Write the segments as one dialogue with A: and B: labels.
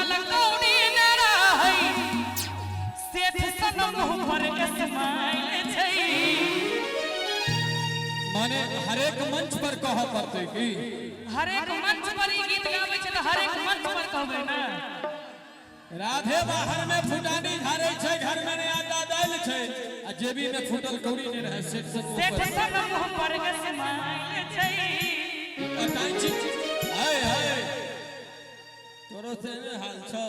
A: हुनका लग कौड़ी न रहै, सेठ सन मुँह पर स्माइल छै।
B: माने हरेक मंच पर कहऽ पड़तै की?
A: हरेक मंच पर ई गीत गाबै छै तऽ हरेक मंच पर कहबै ने।
B: राधे बाहर में फुटानी झाड़े छै, घर में ने आटा दालि छै, आ जेबी में फूटल कौड़ी नहि रहै, सेठ सन मुँह
A: सेठ
B: पर
A: सन मुँह पर स्माइल छै।
B: अटाइची हाय हाय, तोरो से ने हाल छौ।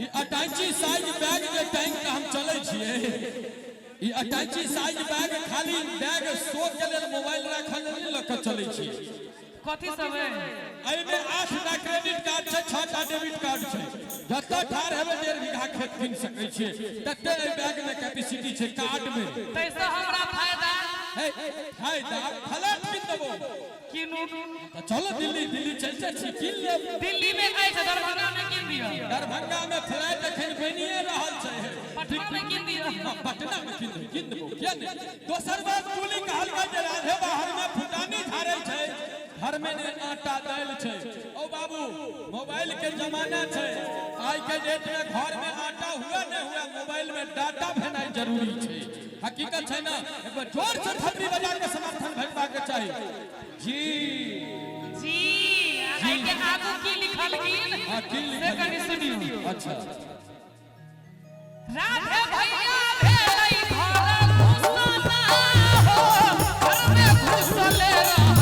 B: ई अटाइची साइज बैग जे टांगि के हम चलै छियै, ई अटाइची साइज बैग खाली बैग शो के लेल, मोबाइल राखल लेल नहि लऽ कऽ चलै छियै।
A: कथी सब है?
B: एहिमे 8टा क्रेडिट कार्ड छै, 6टा डेबिट कार्ड छै। जतऽ ठाढ़ हेबै 1.5 बीघा खेत कीन सकै छियै, तते एहि बैग मे कैपेसिटी छै कार्ड मे।
A: ताहिसँ हमरा फायदा?
B: हे, फायदा फ्लैट कीन देबो।
A: कीनू।
B: तऽ चलो दिल्ली, दिल्ली चलते छी, कीन लेब।
A: दिल्ली में अछि, दरभंगा में कीन दिअ।
B: दरभंगा में फ्लैट एखन बनिए रहल छै।
A: पटना में कीन दिअ।
B: हाँ, पटना में कीन देबो, कीन देबो, किया नहि। दोसर बात कुली कहलकै जे राधे बाहर में फुटानी झाड़ै छै, घर में ने आटा दालि छै। ओ बाबू, मोबाइल के जमाना छै, आइ के डेट में घर में आटा हुआ नहीं हुआ, मोबाइल में डाटा भेनाइ जरूरी छै। हकीकत छै ना? एक बार जोर से थपड़ी बजा के समर्थन भेटबा के चाही जी।
A: जी, एहि के आगू की लिखलखिन?
B: हाँ, की
A: से
B: लिखलखिन?
A: कनि सुनियौ।
B: अच्छा।
A: राधे भैया भेलै घर घुसना हो, घर में घुसले रहै।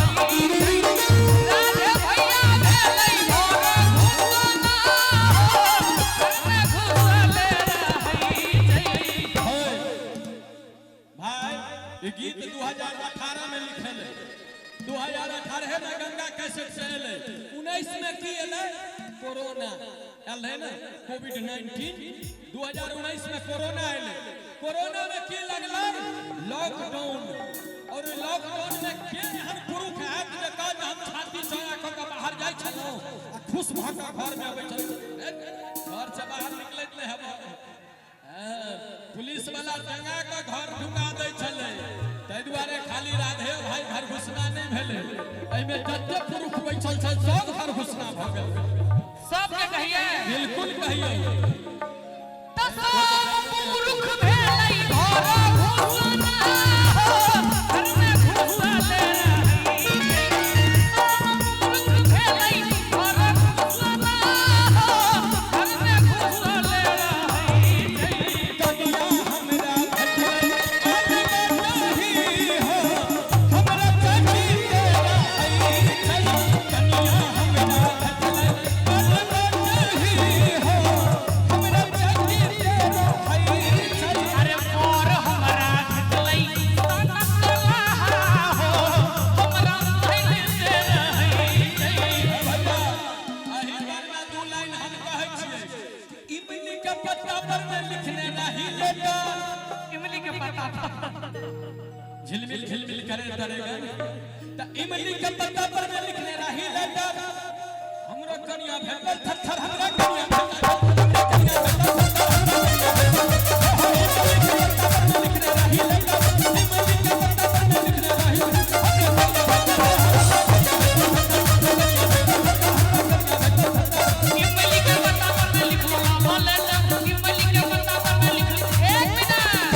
A: राधे भैया भेलै घर घुसना हो, घर में घुसले रहै छै।
B: है भाई, ई गीत 2018 में लिखेले, 2018 में गंगा कैसेट से एलै। 19 में की एलै? कोरोना आयल रहै ने, कोविड-19। 2019 में कोरोना एलै। कोरोना में की लगलै? लॉकडाउन। और लॉकडाउन में के एहन पुरुष हैत जे कहत हम छाती चौड़ा कऽ के बाहर जाइ छलहुँ आ खुश भऽ कऽ घर में अबै छलहुँ? घर से बाहर निकलैत नहि हेबै। हाँ, पुलिस वाला टंगा के घर ढुका दै छलै। ताहि दुआरे खाली राधे भाई घर घुसना नहि भेलै, एहिमे जते पुरुष बैठल छै सब घर घुसना भऽ गेल।
A: सबके कहिए?
B: बिल्कुल कहियौ।
A: तऽ सब पुरुष भेलै घर घुसना हो, घर में घुसले रहै छै। सब पुरुष भेलै घर घुसना हो, घर में घुसले रहै छै।
B: कनिया हमरा भेटलै अजगही हो, हमरा चटी के रहै छै। कनिया हमरा भेटलै अजगही हो, हमरा चटी के रहै छै।
A: अरे मोर हमरा भेटलै सनकलाहा हो, हमरा धैल से रहै छै।
B: भैया, एहि बारमे दू लाइन हम कहै छियै। इमली के पत्ता पर में लिखने रही लेटर।
A: इमली के पत्ता पर।
B: झिलमिल झिलमिल करे तरेगा त इमली के पत्ता पर में लिखने रही लेटर, हमरो कनिया भेटल थत्थर, हमरा कनिया भेटल, हमरा कनिया भेटल थत्थर, हमरा कनिया भेटल। हो, इमली के पत्ता पर में लिखने रही लेटर, इमली के पत्ता पर में लिखने रही, हमरा कनिया भेटल, हमरा कनिया भेटल थत्थर, हमरा कनिया भेटल थत्थर, हमरा कनिया भेटल थत्थर।
A: इमली के पत्ता पर में लिखलो लेटर, इमली के पत्ता पर में लिखलो। एक मिनट,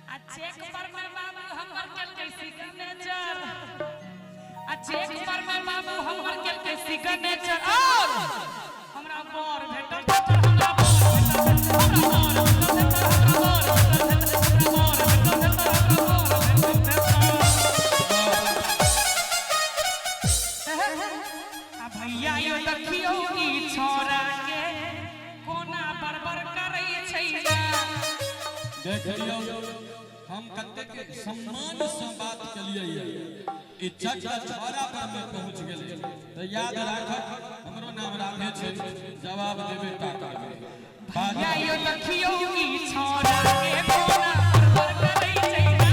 A: आ चेक पर में बाबू हमर केलकै सिग्नेचर, आ चेक पर में बाबू हमर केलकै सिग्नेचर, और हमरा बर भेटल थत्थर, हमरा बर भेटल थत्थर, हमरा बर भेटल थत्थर, हमरा बर भेटल थत्थर, हमरा बर भेटल थत्थर, हमरा बर भेटल थत्थर। आ भैया यो देखियौ ई छोरा के कोना बड़बड़ करै छै ना।
B: देख लियौ, हम कतेक सम्मान से बात केलियै, ई चट छौड़ा पर में पहुंच गेलै। तऽ याद राखब, हमरो नाम राधे छै, जवाब देबै ता करबै।
A: भैया यो देखियौ ई छोरा के कोना बड़बड़ करै छै ना।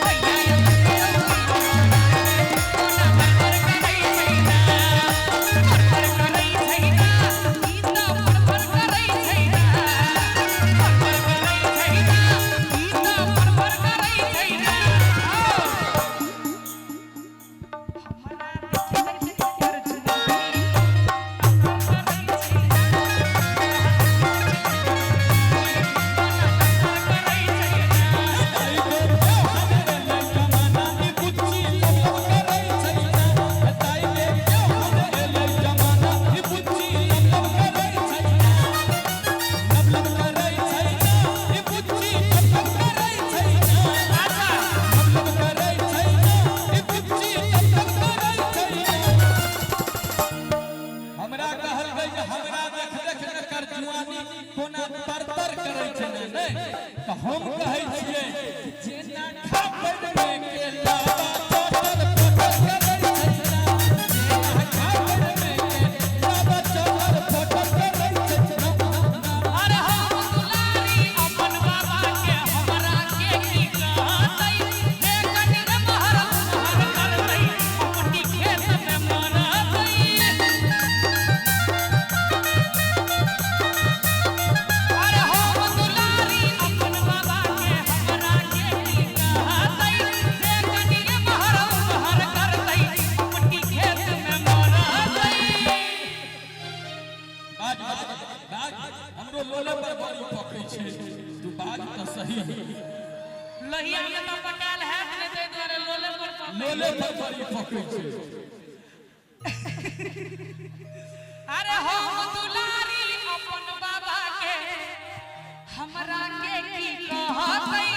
A: भैया यो देखियौ ई छोरा के कोना बड़बड़ करै छै ना। बड़बड़ करै छै ना, ई तऽ बड़बड़ करै छै ना। बड़बड़ करै छै ना, ई तऽ बड़बड़ करै छै ना। हमरा देखि देखि अर्जुन।
B: छियै जेना खापड़ में के लावा चटर पटर करै छै ना, जेना खापड़ में के लावा चटर पटर करै छै ना, ना।
A: अरे हम दुलारी अपन बाबा के हमरा के की कहतै, हे कनि महर महर करतै, अपनी खेत में मरतै। अरे हम दुलारी अपन बाबा के हमरा के की कहतै, हे कनि महर महर करतै, अपनी खेत में मरतै।
B: बाज बाज बाज, हमरो लोले पर बड़ी पकै छै, तू बाज तऽ सही।
A: लोहिया में तऽ पकायल हैत नहि, ताहि दुआरे लोले पर पकै।
B: लोले पर बड़ी पकै छै।
A: अरे हम दुलारी अपन बाबा के हमरा के की कहतै,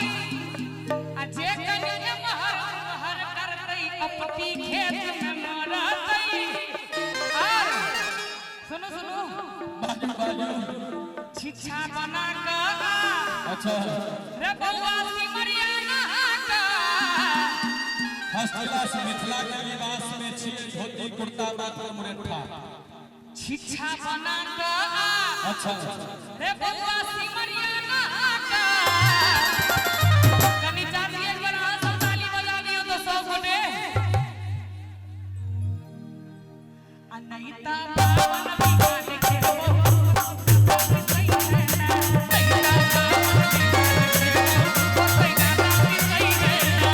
A: आ जे कनि महर महर करतै, अपनी खेत में मरतै। आर सुनू सुनू,
B: बाजू बाजू।
A: छिछा बना कऽ
B: अच्छा।
A: रे बौआ सिमरिया नहा कऽ।
B: फर्स्ट क्लास मिथिला के लिबास में छियै, धोती कुर्ता माथ पर मुरेठा।
A: छिछा बना कऽ
B: अच्छा।
A: रे बौआ सिमरिया नहा कऽ। कनि चाची एक बार अहाँ सब ताली बजा दियौ तऽ सब गोटे। आ नहीं तऽ बावन बीघा देखेबौ, सही है ना। नहीं तऽ बावन बीघा देखेबौ, सही ना, सही है ना।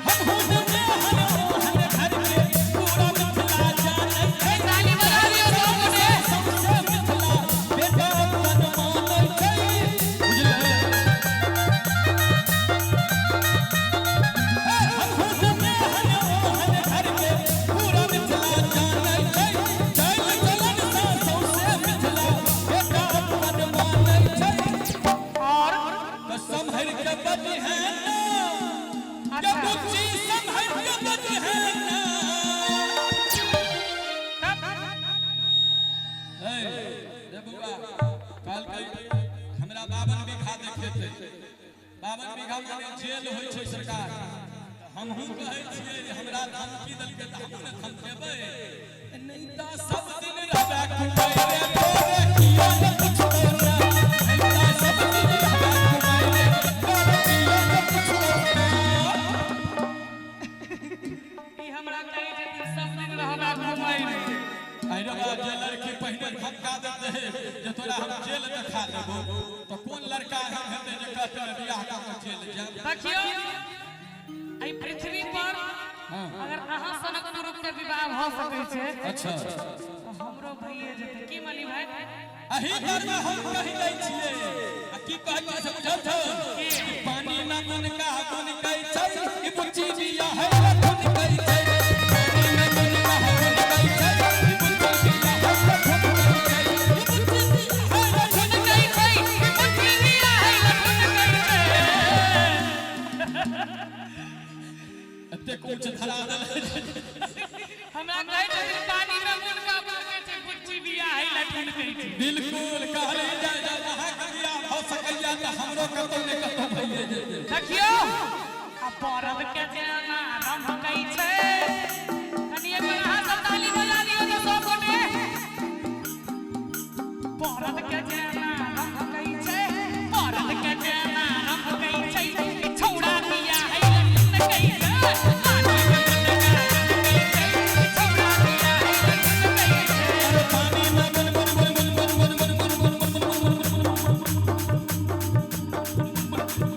B: हम हुन हन ओहन घर के पूरा मिथिला जानै छै।
A: ए, ताली बजा दियौ सब गोटे।
B: सबसे मिथिला बेटा अपन मानै छै, बुझले? ए, हम हुन हन ओहन घर के पूरा मिथिला जानै छै, चल चलन सा सौंसे मिथिला बेटा अपन मानै छै।
A: और
B: तऽ सम्हरि के बजी है ना,
A: अच्छा।
B: के बुच्ची सम्हरि के बजी है ना।
A: तब
B: हे रे बौआ, कहलकै हमरा 52 बीघा देखेतै, 52 बीघा माने जेल होइ छै सरकार। हमहूँ कहै छियै जे हमरा धमकी देलकै तऽ हमहूँ ने धमकेबै। नहि तऽ सब दिन रहबै कुमारि तोरे कियो ने पुछबौ ना, नहि तऽ सब दिन रहबै कुमारि तोरे कियो ने पुछबौ ना।
A: ई हमरा कहै छथिन सब दिन रहबै घुमै।
B: अरे बा, जे लड़की पहिने धमका देत रहे जे तोरा हम जेल देखा देबो, तऽ कोन लड़का एहन हेतै जे कहतै बियाह कऽ के जेल जायब?
A: देखियौ, एहि पृथ्वी पर अगर अहाँ सनक पुरुष के विवाह भऽ सकै छै
B: अच्छा।
A: तऽ हमरो भइए जेतै। की मनी भाई?
B: अही बारमे हम कहि दै छियै, आ की कहै छियै से बुझल छौ? कि पानी में मुनका मुनकै छै, ई बुच्ची बिया है मुनकै छै। पानी में मुनका मुनकै छै, ई बुच्ची बिया है मुनकै छै, ई बुच्ची बिया है
A: लठुन कहै छै, ई बुच्ची बिया है लठुन कहै छै।
B: एतेक ऊँच धरा देलै।
A: हमरा कहै छथिन पानी में मुनका मुनकै छै, बुच्ची बिया है लठुन कहै छै।
B: बिल्कुल कहली जाय, जब अहाँके बियाह भऽ सकैया तऽ हमरो कतौ ने कतौ भइए जेतै।
A: देखियौ, आ बरद के जेना रमकै छै। कनि एक बेर अहाँ सब ताली बजा दियौ तऽ सब गोटे। बरद के जेना रमकै छै, बरद के जेना रमकै छै, ई छौड़ा बिया है लठुन कहै छै। पानी में मुनका मुनकै छै, ई छौड़ा बिया है लठुन कहै छै।
B: अरे पानी में मुन मुन मुन मुन मुन मुन मुन मुन मुन मुन मुन मुन मुन मुन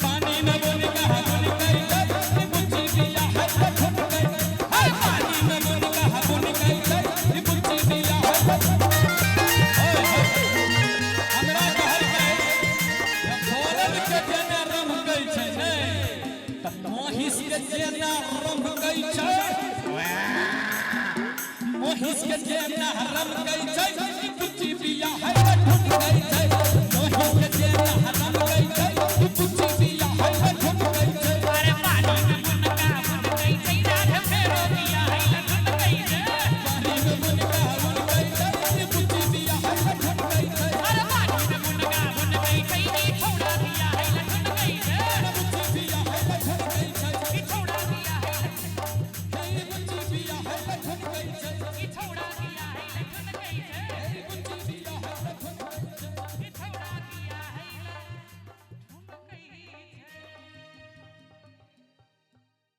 B: पानी में मुनका मुनकै छै, ई बुच्ची बिया है लठुनकै। हे पानी में मुनका मुनकै छै, ई बुच्ची बिया है। ओए होए, हमरा कहलकै जे बरद के जेना रमकै छै ने, तऽ महिष के जेना रमकै छै, महिष के जेना रमकै छै, ई बुच्ची बिया है लठुनकै छै।